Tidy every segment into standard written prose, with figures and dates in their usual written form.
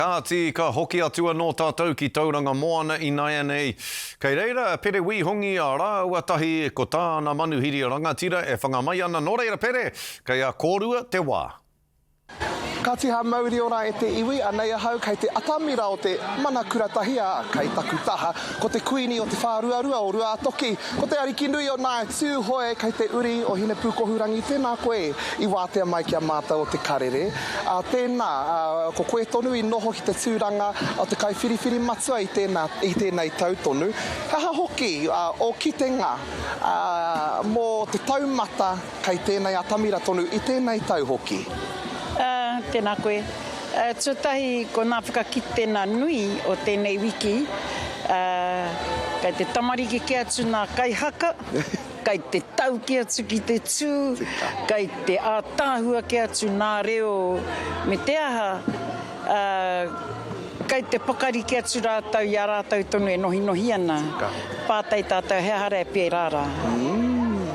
Kāti, ka hoki atu anō tātou ki Tauranga Moana ināianei. Kei reira a Pere Wīhongi a rāua tahi ko tāna manuhiri rangatira e whanga mai ana. Nō reira Pere, kei a kōrua te wā. Ka tiha mauri ora e te iwi, anei ahau kei te atamira o te mana kura tahi, ā, kei taku taha ko te kuini o te whāruarua o Ruātoki, ko te ariki nui o Ngāi Tūhoe kei te uri o Hinepūkohurangi, tēnā koe i wātea mai ki a mātou o Te Karere. Ā, tēnā, ā, ko koe tonu i noho ki te tūranga o te kaiwhiriwhiri matua i tēnā, i tēnei tau tonu. He aha hoki, ā, ō kitenga, ā, mō te taumata kei tēnei atamira tonu i tēnei tau hoki? Ā, tēnā koe. Ā, tuatahi, ko nā whakakitena nui o tēnei wiki, ā, kei te tamariki kē atu nā kaihaka. Kei te tau kē atu ki te tū, kei te ātaahua kē atu nā reo me te aha, ā, kei te pakari kē atu rātou i a rātou tonu e nohinohi ana. Pātai tātou he aha rā e pērā rā?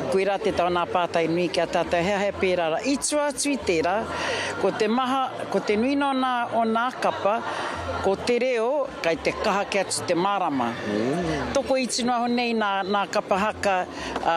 Koirā te tau nā pātai nui ki a tātou he aha e pērā rā? I tua atu i tērā, ko te maha, ko te nuinga o nā, o nā kapa, ko te reo, Kai te kaha ke atu te marama. Tokoiti noa iho nei nā, nā kapa haka, ā,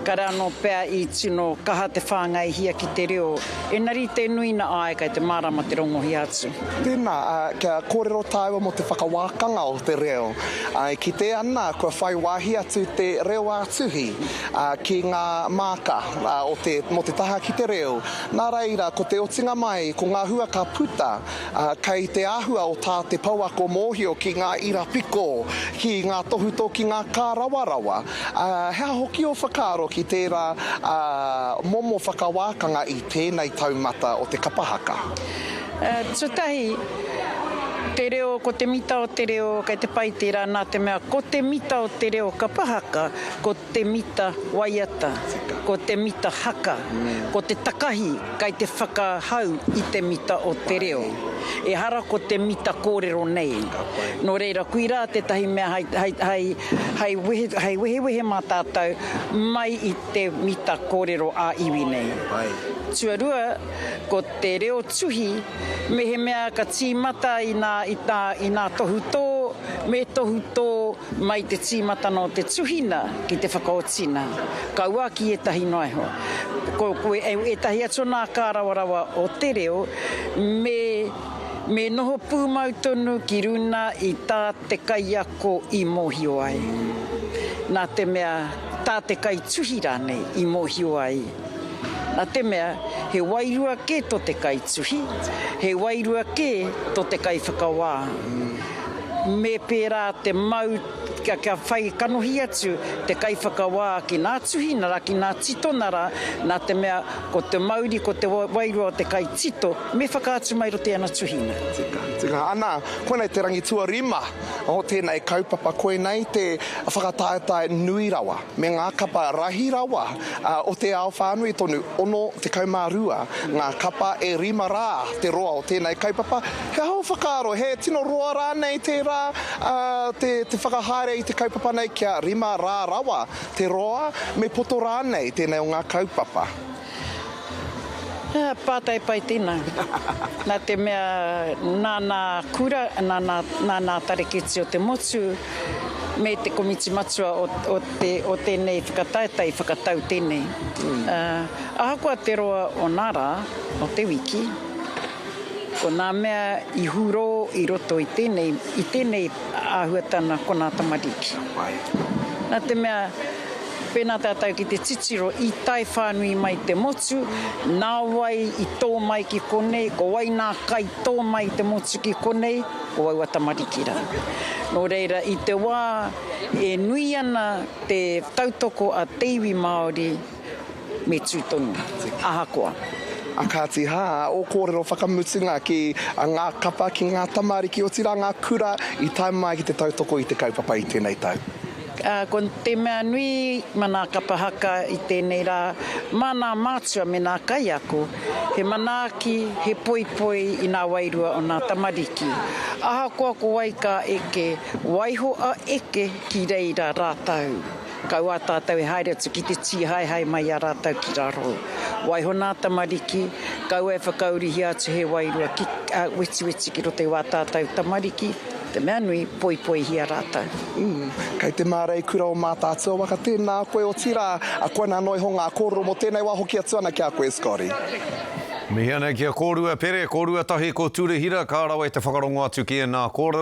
kare anō pea i tino kaha te whāngaihia ki te reo, enari te nui na āe kai te mārama te rongohia atu. Tēnā, ā, kia kōrero tāua mō te whakawākanga o te reo. Ā, e kite ana kua whai wāhi atu te reo ā-tuhi, ā, ki ngā māka, ā, o te, mō te taha ki te reo. Nā reira, ko te otinga mai, ko ngā hua ka puta, Ā, kei te āhua o tā te pouako mōhio ki ngā ira piko, ki ngā tohutō, ki ngā kārawarawa. Ā, he aha hoki ō whakaaro ki tērā, ā, momo whakawākanga i tēnei taumata o te kapa haka? Ā, tuatahi, te reo, ko te mita o te reo, kei te pai tērā nā te mea ko te mita o te reo kapa haka, ko te mita waiata, ko te mita haka, ko te takahi kai te whakahau i te mita o te reo. Ehara ko te mita kōrero nei. Nō reira, koirā tētahi mea hai, hai, hai, hai wehe, hai wehewehe mā tātou mai i te mita kōrero ā-iwi nei. Tuarua, ko te reo tuhi, mehemea ka tīmata i nā, i tā, i nā tohutō, me tohutō, Mai te tīmatana o te tuhina ki te whakaotina, kaua ki ētahi noa iho. Ko, ko ētahi atu o nā kārawarawa o te reo, me, me noho pūmau tonu ki runa i tā te kaiako i mōhio ai. Nā te mea, tā te kaituhi rānei i mōhio ai. Nā te mea, he wairua kē tō te kaituhi, he wairua kē tō te kaiwhakawā. Me pērā te mau kia, kia whai kanohi atu te kaiwhakawā ki nā tuhina rā, ki nā titona rā, nā te mea ko te mauri, ko te wairua o te kaitito, me whakaatu mai roto i ana tuhina. Tika, tika. Ana, koinei te rangi tuarima o tēnei kaupapa, koinei te whakataetae nui rawa me ngā kapa rahi rawa o te ao whānui tonu, 62 ngā kapa e rima rā te roa o tēnei kaupapa. He aha ō whakaaro, he tino roa rānei tērā te te whakahaere i te kaupapa nei kia rima rā rawa te roa, me poto rānei tēnei o ngā kaupapa? Pātai pai tēnā. Nā te mea nā nā kura, nā nā, nā nā tareketi o te motu me te komiti matua o, o te, o tēnei whakataetae i whakatau tēnei. Ahakoa te roa o nā rā, o te wiki, Ko nā mea i hurō i roto i tēnei, i tēnei āhuatana ko nā tamariki. Nā te mea, pēnā tātou ki te titiro i tae whānui mai te motu, nā wai i tō mai ki konei, ko wai nā kai tō mai te motu ki konei, ko aua tamariki rā. Nō reira, i te wā e nui ana te tautoko a te iwi Māori, me tū tonu, ahakoa. A kāti hā, ō kōrero whakamutunga ki ngā kapa, ki ngā tamariki, otirā ngā kura i tae mai ki te tautoko i te kaupapa i tēnei tau. Ko te mea nui ma nā kapa haka i tēnei rā, mā nā mātua me nā kaiako, he manaaki, he poipoi i nā wairua o nā tamariki. Ahakoa ko wai ka eke, waiho a eke ki reira rātou. Kaua tātou e haere atu ki te tīhaehae mai i a rātou ki raro. Waiho nā tamariki, kaua e whakaurihia atu he wairua ki, a, wetiweti ki roto i wā tātou tamariki, te mea nui, poipoihia rātou. Mm, kei te māreikura o Mātaatua waka, tēnā koe, otirā, a koinā noa iho ngā kōrero mō tēnei wā hoki atu ana ki a koe, Scotty. Mihi ana ki a kōrua Pere, kōrua tahi ko Turehira, ka rawe te whakarongo atu ki ēnā kōrero.